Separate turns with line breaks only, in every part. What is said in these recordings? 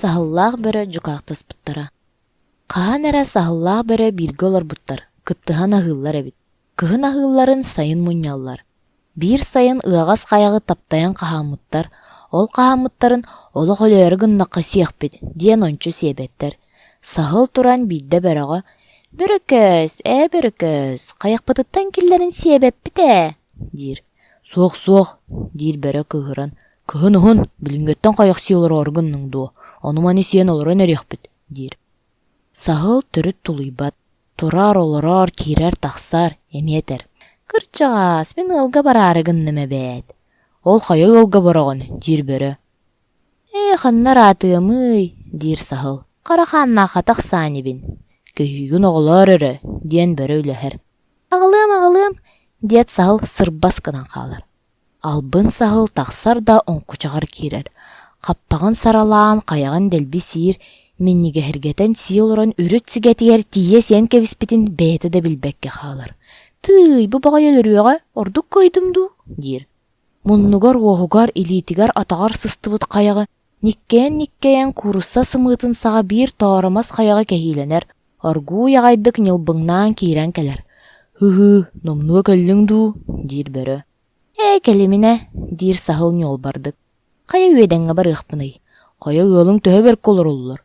Саһыллаах бөрө дьукаахтаспыттара. Хаһан эрэ саһыллаах бөрө бииргэ олорбуттар, кыттыһан аһыыллар эбит. Кыһын аһыылларын сайын мунньаллар. Биир сайын ыаҕас хайаҕы таптайан хаһааммыттар, ол хаһааммыттарын олох өлөөрү гыннахха сиэхпит диэн ончу сиэбэттэр. Саһыл туран биирдэ бөрөҕө «Бөрөкөөс, ээ бөрөкөөс, хайахпытыттан киллэрэн сиэбэппит ээ» диир. «Суох, суох» диир бөрө кыыһыран, «кыһын уһун, билиҥҥиттэн хайах сии олороору гынныҥ дуо, ону-маны сиэн олорон эриэхпит» диир. Саһыл төрүт тулуйбат, турар-олорор, киирэр-тахсар, эмиэ этэр: «Кырдьаҕаас, мин ыалга бараары гынным эбээт». «Ол хайа ыалга бараҕын?» диир бөрө. «Ээ, ханна ыраатыамый?» диир саһыл. «Хара хааннаахха тахсаа инибин. Көһүүгүн оҕолоор эрэ» диэн бөрө үлэһэр. «Аҕалыам, аҕалыам» диэт саһыл сырбас гынан хаалар. Албын саһыл тахсар да оҥкучаҕар киирэр, хаппаҕын саралаан хайаҕын дэлби сиир, минньигэһиргэтэн сии олорон үрүт сигэтигэр тиийэ сиэн кэбиспитин бэйэтэ да билбэккэ хаалар. «Тыый, бу баҕайы өлөрүөҕэ, ордук кыайдым дуу?» диир. Муннугар, уоһугар, илиитигэр, атаҕар сыстыбыт хайаҕы ньиккэйэн-ньиккэйэн куурусса сымыытын саҕа биир тооромос хайаҕы кэһиилэнэр, оргууй аҕайдык ньылбыҥнаан киирэн кэлэр. «Һы-һыы, номнуо кэллиҥ дуу?» диир бөрө. «Ээ, кэлиминэ», диир саһыл ньуолбардык. «Хайа үөдэҥҥэ барыахпыный? Хайа ыалыҥ төһө бэркэ олороллор?»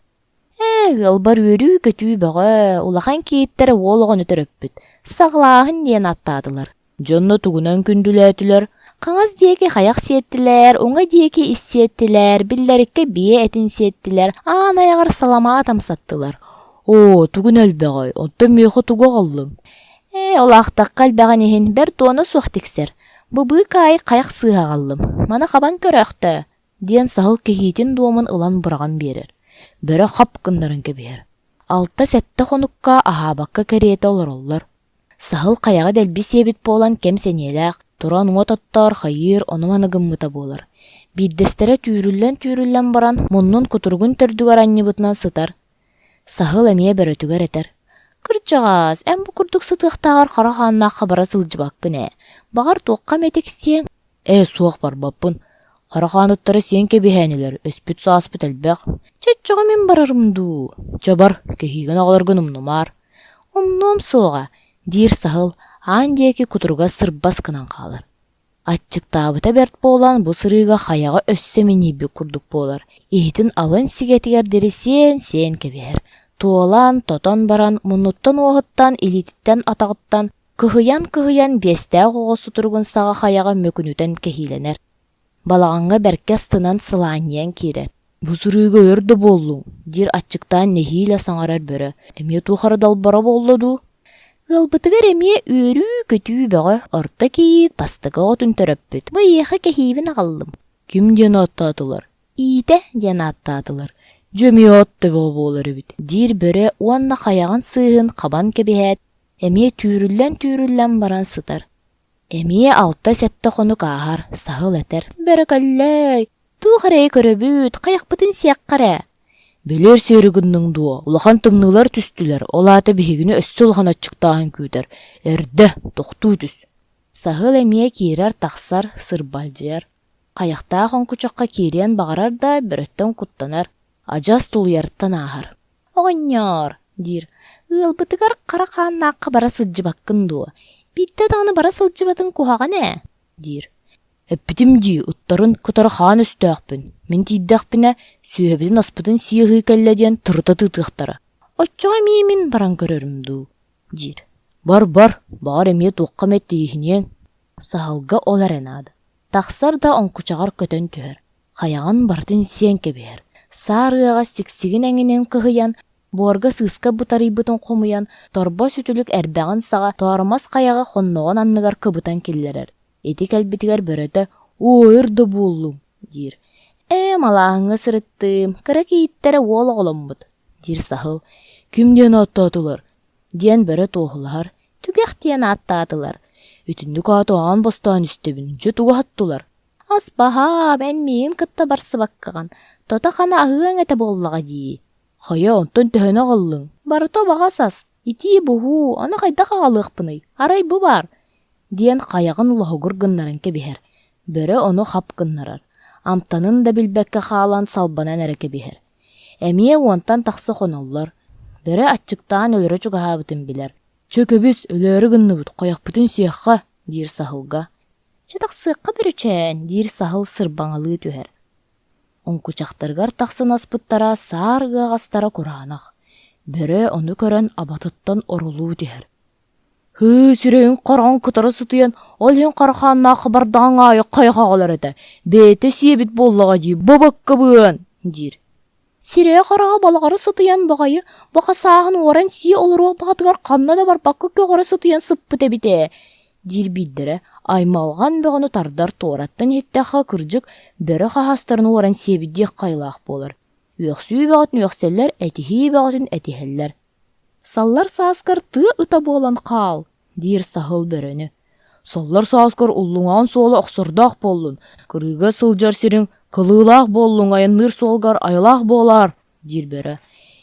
«Ээ, ыалбар үөрүү-көтүү бөҕө, улахан кийииттэрэ уол оҕону төрөппүт, саҕалааһын диэн ааттаатылар. Дьонно тугунан күндүлээтилэр? Хаҥас диэки хайах сиэттилэр, уҥа диэки ис сиэттилэр, биллэриккэ биэ этин сиэттилэр, аан айаҕар саламаат амсаттылар. Оо, тугун элбэҕэй, оттон миэхэ тугу аҕаллыҥ? Ээ, ол аахтахха элбэҕин иһин, бэрт уона суох тиксэр. Бу быыкаайык хайах сыыһа аҕаллым, маны хабан көрөөхтөө, диэн саһыл кэһиитин дуомун ылан быраҕан биэрэр. Бөрө хап гыннаран кэбиһэр. Алта-сэттэ хонукка аһаабакка кэриэтэ олороллор. Саһыл хайаҕа дэлби сиэбит буолан кэм сэниэлээх, туран уот оттоор, хайыыр, ону-маны гыммыта буолар. Биирдэстэрэ түүрүллэн-түүрүллэн баран, муннун кутуругун төрдүгэр анньыбытынан сытар. Саһыл эмиэ бөрөтүгэр этэр: «Кырдьаҕаас, эн бу курдук сытыахтааҕар хара хааннаахха бара сылдьыбаккын ээ. Баҕар, туохха эмэ тиксиэҥ?» «Ээ, суох барбаппын. Хара хааныттара сиэн кэбиһээнилэр, өспүт-сааспыт элбэх. Чэ, оччоҕо мин барарым дуу? Чэ, бар, кэһиигин аҕаларгын умнумаар». «Умнуом суоҕа», диир саһыл, аан диэки кутуруга сырбас гынан хаалар. Аччыктаабыта бэрт буолан, бу сырыыга хайаҕа өссө минньийбит курдук буолар, иһитин алын сигэтигэр диэри сиэн-сиэн кэбиһэр. Туолан, тотон баран, муннуттан-уоһуттан, илиититтэн-атаҕыттан кыһыйан-кыһыйан биэстээх оҕо сутуругун саҕа хайаҕа мөкүнүтэн кэһиилэнэр. Балаҕаҥҥа бэркэ астынан сылаанньыйан киирэр. «Бу сырыыга өр да буоллуҥ» диир аччыктаан нэһиилэ саҥарар бөрө, эмиэ туох эрэ далбара буолла дуу? Ыалбытыгар эмиэ үөрүү-көтүү бөҕө, орто кийиит бастакы оҕотун төрөппүт. Бу эйиэхэ кэһиибин аҕаллым. Ким диэн ааттаатылар? Иитэ диэн ааттаатылар. Дьэ эмиэ ат төбөҕө буолар эбит, диир бөрө уонна хайаҕын сыыһын хабан кэбиһээт, эмиэ түүрүллэн-түүрүллэн баран сытар. Эмиэ алта-сэттэ хонук ааһар, саһыл этэр: «Бөрөкөллөй, туох эрэйи көрөбүт, хайахпытын сиэххэ эрэ». «Билэр сиэри гынныҥ дуо, улахан тымныылар түстүлэр, ол аата биһигини өссө улахан аччыктааһын күүтэр. Эрдэ, тохтуу түс». Саһыл эмиэ киирэр-тахсар, сырбалдьыйар. Хайахтаах оҥкучахха киириэн баҕарар да, бөрөттөн куттанар, адьас тулуйартан ааһар. «Оҕонньоор, диир, ыалбытыгар хара хааннаахха бара сылдьыбаккын дуо? Биирдэ даҕаны бара сылдьыбатыҥ куһаҕан ээ, диир. Эппитим дии, ыттарын кытары хаан өстөөхпүн. Мин тиийдэхпинэ, сүөһэбитин-аспытын сии аһыы кэллэ диэн тырыта тыытыахтара. Оччоҕо эмиэ мин баран көрөрүм дуу, диир. Бар-бар, баҕар эмиэ туохха эмэ тииһиниэҥ. Саһылга ол эрэ наада. Тахсар да оҥкучаҕар көтөн түһэр. Хайаҕын барытын сиэн кэбиһэр. Саар ыаҕа сиксигин эҥинин кыһыйан, буорга сыыска бытарыйбытын хомуйан, торбос үтүлүк эрбэҕин саҕа тооромос хайаҕы хонноҕун анныгар кыбытан киллэрэр. Ити кэлбитигэр бөрөтө «Оо, өр да буоллуҥ» диир. «Ээ, малааһыҥҥа сырыттым, кыра кийииттэрэ уол оҕоломмут» диир саһыл. «Ким диэн ааттаатылар?» диэн бөрө туоһулаһар. «Түгэх диэн ааттаатылар. Итинник ааты аан бастаан истэбин, дьэ тугу аһаттылар?» Ас баһаам, эн миигин кытта барсыбаккаҕын, тото-хана аһыаҥ этэ буоллаҕа дии. Хайа, онтон төһөнү аҕаллыҥ? Барыта убаҕас ас, итии-буһуу, ону хайдах аҕалыахпыный, арай бу баар, диэн хайаҕын лоһугур гыннаран кэбиһэр. Бөрө ону хап гыннарар, амтанын да билбэккэ хаалан салбанан эрэ кэбиһэр. Эмиэ уонтан тахса хоноллор. Бөрө аччыктаан өлөрө чугаһаабытын билэр. «Чэ кэбис, өлөөрү гынныбыт, хайахпытын сиэххэ» диир саһылга. «Чэ тахсыахха бөрөчөөн» диир саһыл сырбаҥалыы түһэр. Оҥкучахтарыгар тахсан аспыттара саар ыаҕастара кураанах. Бөрө ону көрөн абатыттан орулуу түһэр. «Һыы, сүрэйиҥ хараҕын кытары сытыйан, ол иһин хара хааннаах хабардаҕыҥ аайы хайа хаҕалар этэ, бэйэтэ сиэбит буоллаҕа дии, бабаккабыан!» диир. Сирэйэ-хараҕа балаҕары сытыйан баҕайы, баха сааһын уоран сии олоруох баҕатыгар ханна да барбакка көҕөрө сытыйан сыппыт эбит ээ, диир биирдэрэ, аймалҕан бөҕөнү тардар туораттан иһиттэххэ кырдьык, бөрө хаһаастарын уоран сиэбит диэх хайылаах буолар. Үөхсүү бөҕөтүн үөхсэллэр, этиһии бөҕөтүн этиһэллэр. Саллар сааскар тыа ыта буолан хаал, диир саһыл бөрөнү. Саллар сааскар уллуҥаҕын суола охсордоох буоллун, кырыыга сылдьар сириҥ кылыылаах буоллуҥ, айанныыр суолгар айылаах буолаар, диир бөрө.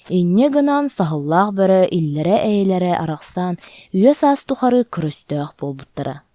Инньэ гынан саһыллаах бөрө иллэрэ-эйэлэрэ арахсан үйэ саас тухары көрөстөөх буолбуттара.